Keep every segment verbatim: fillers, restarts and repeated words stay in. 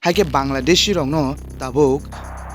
Haikhe Bangladeshi rokno tabuk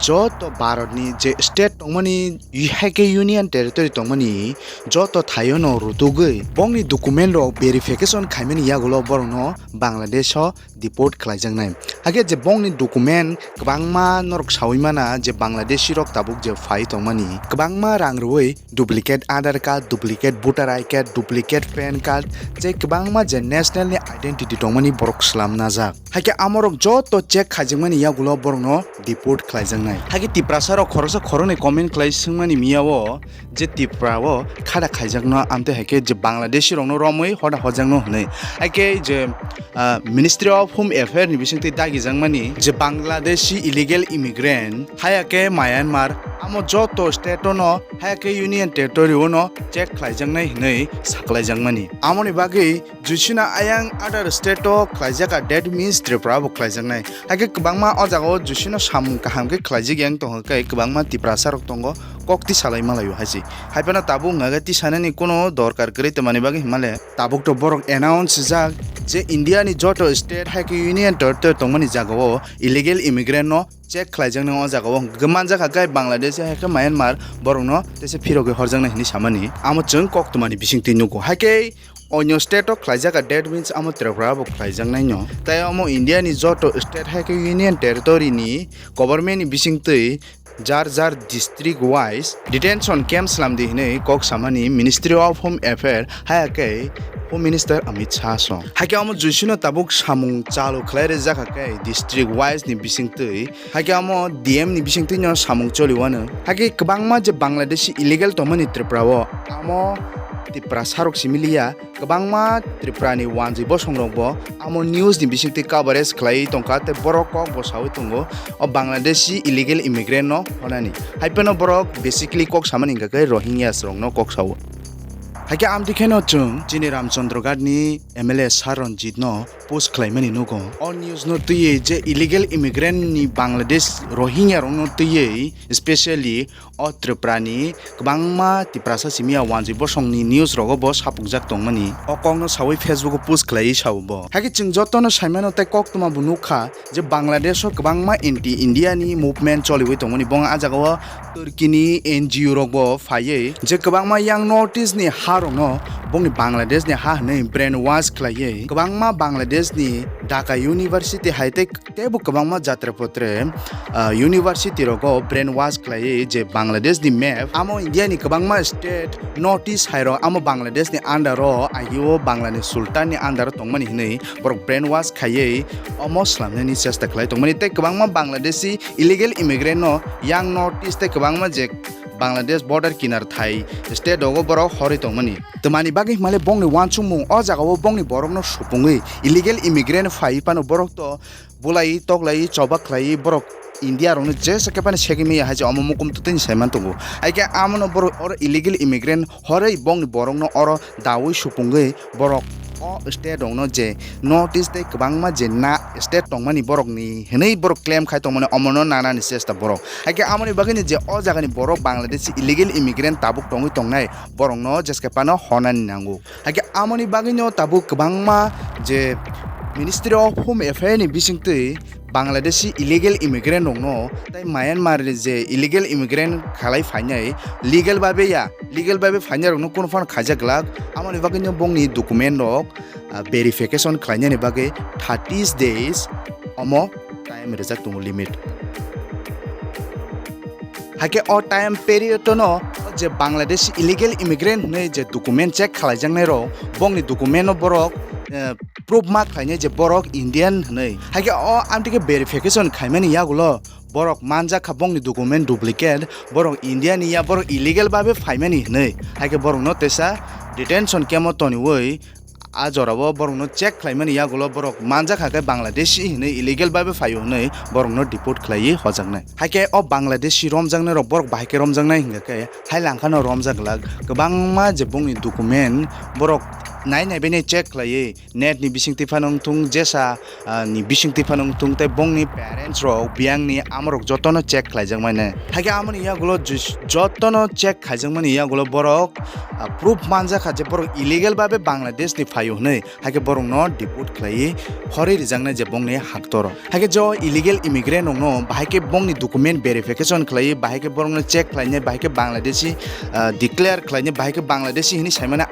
joto Bharatni je state tongmani, haikhe Union Territory tongmani joto thaiono rutugwi bongni document rok verification khaimani yagulo borokno Bangladesh o deport khlaijaknai. Haikhe je bongni document kwbangma norok sawi mana je Bangladeshi rok tabuk je phai tongmani, kwbangma rang rwui duplicate Aadhaar card, duplicate voter I D card, duplicate pan card, je kwbangma je national ni identity tongmani borok swlam najak. Haikhe amorok joto check khaijakmani yagulo borokno deport khlaijaknai. Haikhe Tiprasa rok khoroksa khoroknwi comment khlai swngmani miyao je Tripura o khada khaijakno amtwi haikhe je Bangladeshi rokno romwi hoda hojakno hwnwi. Haikhe je, ah, Ministry of Home Affair ni bisingtwi dagijakmani je Bangladeshi illegal immigrant, haya khe Myanmar, amo joto state ono, haya khe Union Territory ono check khlaijaknai hwnwi saklaijakmani. Amoni bagwi Jusino ayang other state o khlaijak a, that means Tripura bo khlaijaknai. Haikhe kwbangma o jagao Jusino samung kaham khe khlaijak yang tongkha khe kwbangma Tiprasa rok tongo, kok tisa lai malaio haisi. Haiphano tabuk wngkha khe tisanani kuno dorkar kwrwi, tamani bagwi himale tabuk to borok announce swijak je India ni joto state haikhe Union Territory tongmani jagao illegal immigrant no check khlaijaknai o jagao. Hwnkhe manjakha khe Bangladesh haikhe Myanmar borokno teisa phirogwi horjaknai hwnwi samani. Amo chwng koktwmani bisingtwi nugo. Haikhe onyo state o khlaijak a, that means amo Tripura bo khlaijaknaino. Tai omo India ni joto state haikhe Union Territory ni government ni bisingtwi jar jar district wise detention camp slamdi hwnwi kok samani Ministry of Home Affair, haya khe Home Minister Amit Shah song. Haikhe omo Jusino tabuk samung chalu khlai rijak khe district wise ni bisingtwi, haikhe omo D M ni bisingtwi no samung choli wano. Haikhe kwbangma je Bangladeshi illegal tongmani Tripura o, amo Tiprasa rok simi liya, kwbangma Tripura ni wanjwi bosong rok bo amo news ni bisingtwi coverage khlaiwi tongkha, tei borok kok bo sawi tongo o Bangladeshi illegal immigrant no honani. Haiphano borok basically kok samani hwnkha khe Rohingyas rok no kok sao. Haikhe amtwi kheno chwng chini Ramchandra Ghat ni M L A Sir Ranjit no post khlaimani nugo. O news no twiwi je illegal immigrant ni Bangladesh Rohingya rok no twiwi specially o Tripura ni kwbangma Tiprasa simi ya wanjwi bosong ni news rogo bo sapukjak tongmani. O kok no sawi Facebook o post khlaiwi sao bo. Haikhe chwng joto no saimano tei koktwma bo nukha je Bangladesh o kwbangma anti India ni movement choliwi tongmani. Bo wng a jagao Turkey ni N G O rok bo phaiwi je kwbangma yang North East ni ha rok no bongni Bangladesh ni ha hwnwi brainwash khlaiwi kwbangma Bangladesh ni Dhaka University hai tei teibo kwbangma jatra potre, ah, university rogo brainwash khlaiwi je Bangladesh ni map, amo India ni kwbangma state North East hai rok amo Bangladesh ni under o, agio Bangla ni Sultan ni under o tongmani hwnwi borok brainwash khaiwi omo slamnani chesta khlai tongmani. Tei kwbangma Bangladeshi illegal immigrant no yang North East tei kwbangma je Bangladesh border kinar thai state rogo borok horwi tongmani. Twmani bagwi himale bongni wansukmung o jagao bongni borokno supungwi illegal immigrant phai phano borok to bulai toklai choba khlai borok India rokno jesa khe phano segwi maya hai je omo mukum twtwini saiman tongo. Haikhe amono borok oro illegal immigrant horwi bongni borokno oro dawi supungwi borok o state rokno je North East tei kwbangma je na state tongmani borokni hwnwi borok claim khai tongmani omono nanani chesta borok. Haikhe amoni bagwino je o jagani borok Bangladeshi illegal immigrant tabuk tongwi tongnai borokno jeske phano honani nango. Haikhe amoni bagwino tabuk kwbangma je Ministry of Home Affairs ni bisingtwi Bangladeshi illegal immigrant rokno tei Myanmar ni je illegal immigrant khalai phainai legal babe ya, legal babe phainai rokno kunu phano khaijak glak. Amoni bagwino bongni document rok, ah, verification khlainani bagwi thirty days omo time rijak tongo limit. Haikhe o time period no je Bangladesh illegal immigrant hwnwi je document check khalaijaknai rok, bongni document no borok, eh, proof ma khlainai je borok Indian hwnwi. Haikhe o amtwi khe verification khaimani yagulo borok manjak kha bongni document duplicate, borok India ni ya, borok illegal babe phaimani hwnwi. Haikhe borokno teisa detention camp o toniwi a jorao borokno check khlaimani yagulo borok manjak kha khe Bangladeshi hwnwi, illegal babe phaio hwnwi borokno deport khlaiwi hojaknai. Haikhe o Bangladeshi romjaknai rok borok bahai khe romjaknai hwnkha khe hai langkhano romjak glak, kwbangma je bongni document borok nai nai bini check khlaiwi, net ni bisingtwi phano wngthung, jesa, ah, ni bisingtwi phano wngthung, tei bongni parents rok, biyang ni ama rok jotono check khlaijak mani. Haikhe amoni yagulo jis-, jotono check khaijak mani yagulo borok, ah, proof manjak kha je borok illegal babe Bangladesh ni phaio hwnwi, haikhe borokno deport khlaiwi horwi rijaknai je bongni haktoro. Haikhe jo illegal immigrant rokno bahai khe bongni document verification khlaiwi, bahai khe borokno check khlainai, bahai khe Bangladeshi, ah, declare khlainai, bahai khe Bangladeshi hwnwi saimano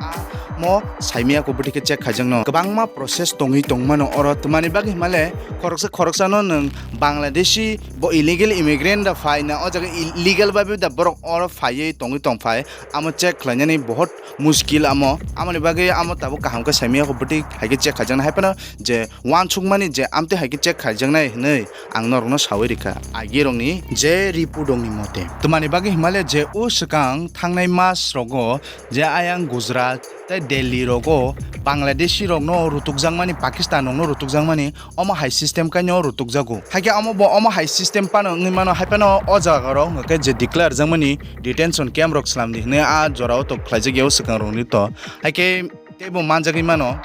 amo saimaya kubui khe check khaijakno. Kwbangma process tongwi tongmano oro, twmani bagwi himale khoroksa khoroksano nwng Bangladeshi bo illegal immigrant da phaina, o jaga illegal bai da borok oro phaiwi tongwi tongphai, amo check khlainani bohot muskil amo, amoni bagwi amo tabuk kaham khe saimaya kubui hai khe check khaijaknai, haiphano je wansukmani je amtwi hai khe check khaijaknai hwnwi ang norokno saui rikha. Agi rokni je report rokni mote, twmani bagwi himale je o swkang thangnai mas rogo je ayang Gujarat tei Delhi rogo Bangladeshi rokno rutukjakmani, Pakistan rokno rutukjakmani, omo hai system kaino rutukjago. Haikhe omo bo omo hai system phano wngwi mano, haiphano o jaga rok hwnkhe je declare jakmani detention camp rok slamdi hwnwi a jorao to khlaijak ya o swkang rokni to. Haikhe teibo manjagwi mano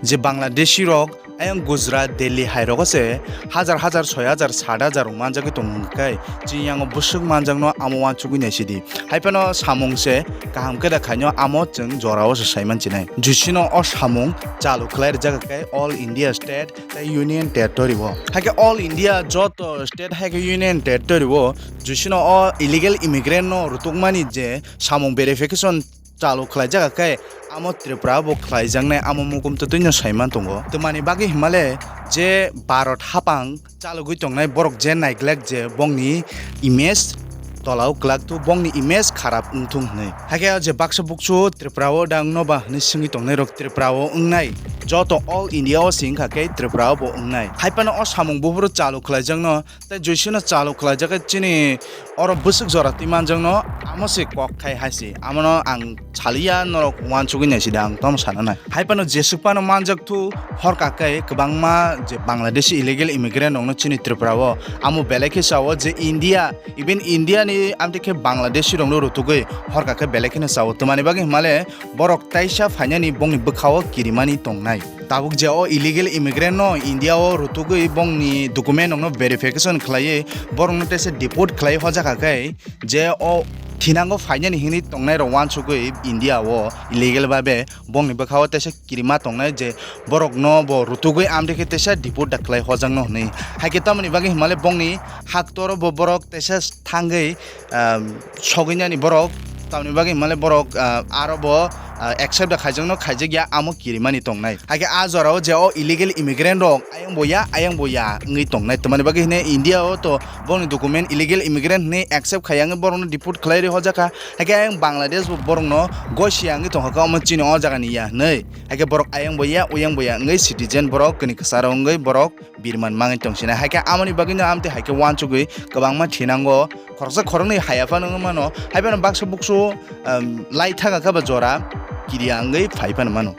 je Bangladeshi rok ayang Gujarat, Delhi hai rogo se hajar hajar, soi hajar, sat hajar rok manjagwi tongo, hwnkhe chini yango bwswk manjakno amo wansugwi naisidi. Haiphano samung se kaham khe da khaino amo chwng jorao se sai manchinai. Jisino o samung chalu khlai rijak khe All India State tei Union Territory o. Haikhe All India joto state haikhe Union Territory o jisino o illegal immigrant no rutukmani je samung verification chalu khlaijak khe amo Tripura bo khlaijaknai amo mukum twtwino saiman tongo. Twmani bagwi himale je Bharat hapang chalogwi tongnai borok je neglect je bongni image tolao kwlak tu bongni image kharap wngthung hwnwi. Haikhe o je baksa buksu Tripura o da wngno ba hwnwi swngwi tongnai rok Tripura o wngnai joto all India o se wngkha khe Tripura o bo wngnai. Haiphano o samung buphuru chalu khlaijakno tei joisino chalu khlaijak khe chini oro bwswk jora twi manjakno amo se kok khai hai se. Amono ang saliya norok wansugwi naisida ang tamo sana nai. Haiphano jeswk phano manjak thu horka khe kwbangma je Bangladeshi illegal immigrant rokno chini Tripura o amo belai khe sao je India, even India ni amtwi khe Bangladeshi rokno rutugwi horka khe belai kheno sao. Twmani bagwi himale borok taisa phainani bongni bwkha o kirimani tongnai. Tabuk je o illegal immigrant no India o rutugwi bongni document rokno verification khlaiwi borokno teisa deport khlai hojakha khe je o thinango phainani hinwi tongnai rok wansugwi India o illegal babe bongni bwkha o teisa kirima tongnai je borokno bo rutugwi amtwi khe teisa deport da khlai hojakno hwnwi. Haikhe tamoni bagwi himale bongni haktoro bo borok teisa thangwi, ah, sogwinani borok, tamoni bagwi himale borok, ah, aro bo, ah, accept da khaijakno khaijakya amo kirimani tongnai. Haikhe a jorao je o illegal immigrant rok ayang bo ya, ayang bo ya wngwi tongnai. Tamoni bagwi hine India o to bongni document illegal immigrant hwnwi accept khaiya wngwi borokno deport khlai rwi hojakha. Haikhe ayang Bangladesh bo borokno gosi ya wngwi tongkha omo chini o jagani ya hwnwi. Haikhe borok ayang bo ya, uyang bo ya wngwi citizen borok kini kwcharo wngwi borok birman mangwi tongsinai. Haikhe amoni bagwino amtwi haikhe wansugwi kwbangma thinango, khoroksa khoroknwi haya phano wngwi mano. Haiphano baksa buksu, um, lai thaka khe ba jora kiriya wngwi phai phano mano.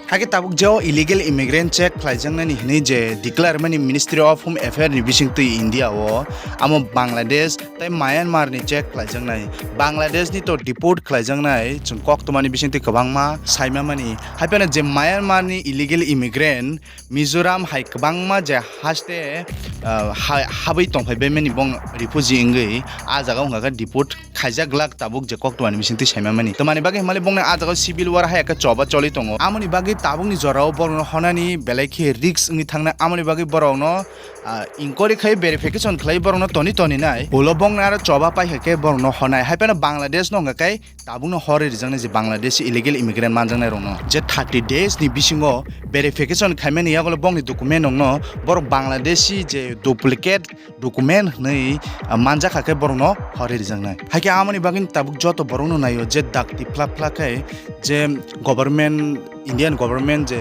Haikhe tabuk je o illegal immigrant check khlaijaknani hwnwi je declare mani Ministry of Home Affairs ni bisingtwi India o, amo Bangladesh tei Myanmar ni check khlaijaknai. Bangladesh ni to deport khlaijaknai chwng koktwmani bisingtwi kwbangma saima mani. Haiphano je Myanmar ni illegal immigrant Mizoram hai kwbangma je haste, ah, ha-, habwi tongphai baimani bong refugee wngwi a jaga wngkha khe deport khaijak glak tabuk je koktwmani bisingtwi saima mani. Twmani bagwi himale bongni a jaga civil war hai khe choba choli tongo. Amoni bagwi tabukni jorao borokno honani belai khe risk wngwi thangnai. Amoni bagwi borokno, ah, inquiry khai verification khlai borokno toni toni nai. Ulo bongni aro choba pai khe borokno honai. Haiphano Bangladesh no wngkha khe tabukno horwi rijaknai je Bangladeshi illegal immigrant manjaknai rokno. Je thirty days ni bisingo verification khaimani yagulo bongni document rokno borok Bangladeshi je duplicate document hwnwi, ah, manjakha khe borokno horwi rijaknai. Haikhe amoni bagwi tabuk joto borokno naio je dakti phlak phlak khe je government Indian government je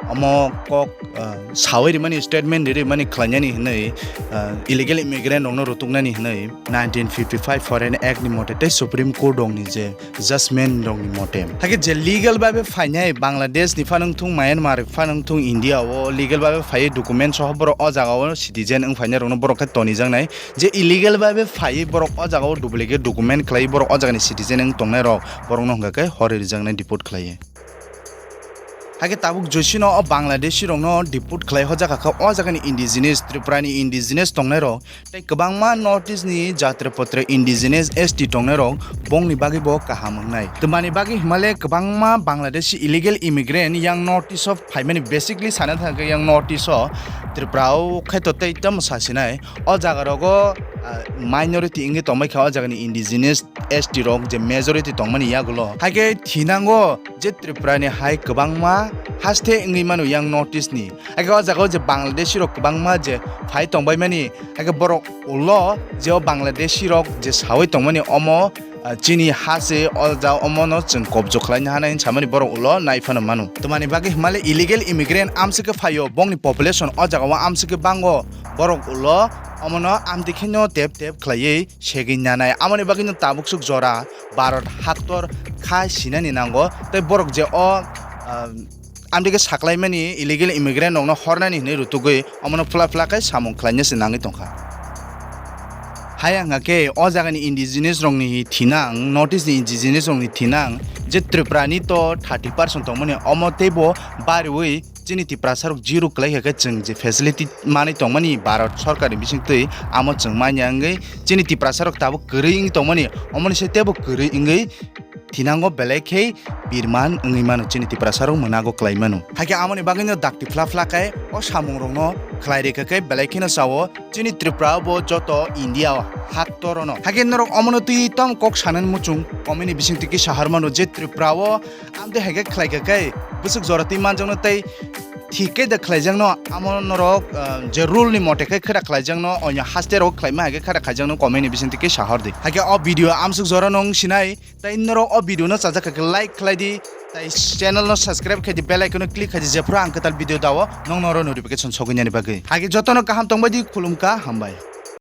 omo kok, ah, sawi rimani, statement ri rimani khlainani hinwi, ah, illegal immigrant rokno rutuknani hinwi nineteen fifty-five Foreign Act ni mote tei Supreme Court rokni je judgment rokni mote. Hakhe je legal babe phainai Bangladesh ni phanang thung, Myanmar phanang thung, India o legal babe phaiwi document soho borok o jaga o citizen wng phainai rokno borok khe tonijaknai. Je illegal babe phaiwi borok o jaga o duplicate document khlaiwi borok o jagani citizen wng tongnai rok, borokno hwnkha khe hor rijak nai deport khlaiwi. Hakhe tabuk joisino o Bangladeshi rokno deport khlai hojak kha o jagani indigenous, Tripura ni indigenous tongnai rok tei kwbangma North East ni jatra potra indigenous S T tongnai rok bongni bagwi bo kaham wngnai. Twmani bagwi himale kwbangma Bangladeshi illegal immigrant yang North East o phaimani, basically sana thangkhe yang North East o Tripura o khaito tei tamo sasinai. O jaga rogo, ah, minority wngwi tongbai kha o jagani indigenous S T rok je majority tongmani yagulo. Haikhe thinango je Tripura ni hai kwbangma haste wngwi mano yang North East ni. Haikhe o jaga o je Bangladeshi rok kwbangma je phai tongbai mani, haikhe borok ulo je o Bangladeshi rok je sawi tongmani omo, ah, chini ha se o ja omono chwng kobjo khlaina hanai hinwi samani borok ulo nai phano mano. Twmani bagwi himale illegal immigrant amswkhe phaio, bongni population o jaga o amswkhe bango, borok ulo omono amtwi kheno tep tep khlaiwi segwi nanai. Amoni bagwino tabuksuk jora Bharat haktor kha sinani nango, tei borok je o, ah, amtwi khe saklaimani illegal immigrant rokno hornani hinwi rutugwi omono phla phla khe samung khlaina se nangwi tongkha. Hai wngkha khe o jagani indigenous rokni thinang, North East ni indigenous rokni thinang je Tripura ni to thirty percent tongmani, omo teibo bariwi chini Tiprasa rok zero kwlai kha khe chwng je facility manwi tongmani Bharat sorkar ni bisingtwi, amo chwng manya wngwi chini Tiprasa rok tabuk kwrwi wngwi tongmani, omoni se teibo kwrwi wngwi thinango belai khe birman wngwi mano chini Tiprasa rok mwnago kwlai mano. Hakhe amoni bagwino dakti phla phla khe o samung rokno khlai rikha khe belai kheno sao chini Tripura bo joto India o hak torono. Hakhe norok omono twi tamo kok sanani muchung comment ni bisingtwi kisa har mano je Tripura o amtwi hai khe khlai kha khe bwswk jora twi manjakno tei thik khe da khlaijakno, amo norok, ah, je rule ni mote khe khera khlaijakno, onyo haste rok khlaima hai khe khera khlaijakno comment ni bisingtwi kisa har di. Hakhe o video amswk jora no wng sinai. Tai norok o video no chajak kha khe like khlai di, tai channel no subscribe khai di, bell icon no click khai di, jephru ang kwtal video dao nokno oro notification sogwi nani bagwi. Hakhe jotono kaham tongbai di, khulumkha, hambai.